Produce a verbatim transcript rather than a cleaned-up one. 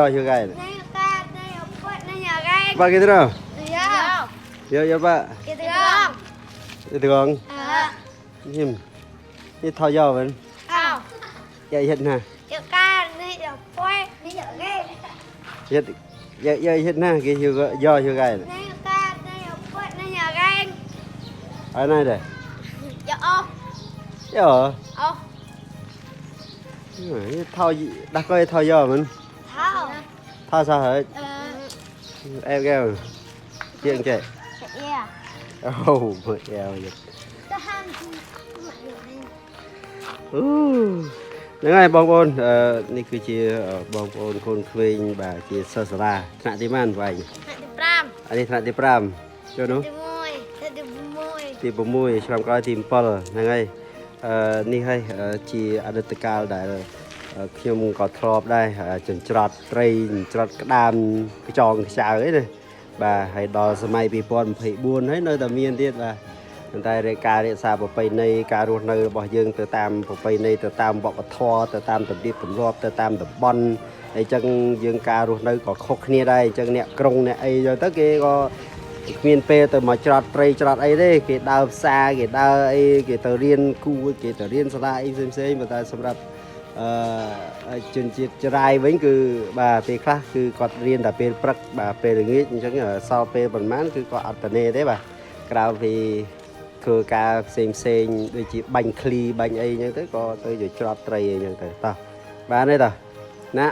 Yua hyu gai. Anai yua ka, anai yua pơ̆t, anai yua gai. Pă kơ tơnao? Yua. Yua, yua pă? Kơ tơgong. Kơ tơgong. Ơ. Hiư̆m. Anai thâo yua mơ̆n. Thâo. Yua hơget hă? Yua ka, anai yua pơ̆t, anai yua gai. Hơget, yua, yua hơget hă, kơ hyu, yua hyu gai. Anai yua ka, anai yua pơ̆t, anai yua gai. Anai deh. Yua ôh. Yua. Ôh. Ơ, thâo, đah kơi thâo yua mơ̆n. Thâo. Thâo sao hả? Ơ. Em kêu. Chuyện kệ. Ơ, mơ eo vậy. Ơ. Năng ai ƀong ƀôn, ơ, anai kơ či, ơ, ƀong ƀôn khôn khuêng ƀă či sơ sala. Tơnă ti mơ̆n ƀă anai? Tơnă ti prăm. Anai tơnă ti prăm. Čô anŭn? Ti pơmui, ti pơmui. Ti pơmui, čơrăm kơ ti pơl, năng ai. Ơ, anai hai, ơ, či anŭn tơkal đa, ơ, kơñum kơ thlop đa, ơ, čơnčrot trei, čơnčrot kơđam, kơčong kơčao anai. Ƀă, hai đôl samai pi puăn phơi ƀuôn, hai nao tơ miên tiết ƀă. Anai rĕ ka rĕ sa pơpơi anai, ka ruah anai ƀôh jơ̆ng tơ tam pơpơi anai, tơ tam ƀô̆ kơthuă, tơ tam tơdip tơmlop, tơ tam tơƀon. Ai čang jơ̆ng ka ruah anai kơ khŏk hnia đa, ai čang anai krong anai ai yua tơ kơ kơ kơ miên pê tơ mă črot trei črot ai deh, kơ đao sa, kơ đao ai, kơ tơ rian ku, kơ tơ rian sala ai sem sem, ƀă ta samrăp, ơ, ơ, čun čit črai ƀing kơ ƀă pê klah kơ kŏt rian ta pê prăk ƀă pê rơngit, ai čang, ơ, sal pê pơmăn kơ kŏt ăt tơ anai deh ƀă. Krao pê kơ ka sem sem, đôi či ƀañ khli, ƀañ ai, ai čang tơ kơ tơ yua črot trei ai čang tơ. Tơ. Ƀă anai tơ. Nă.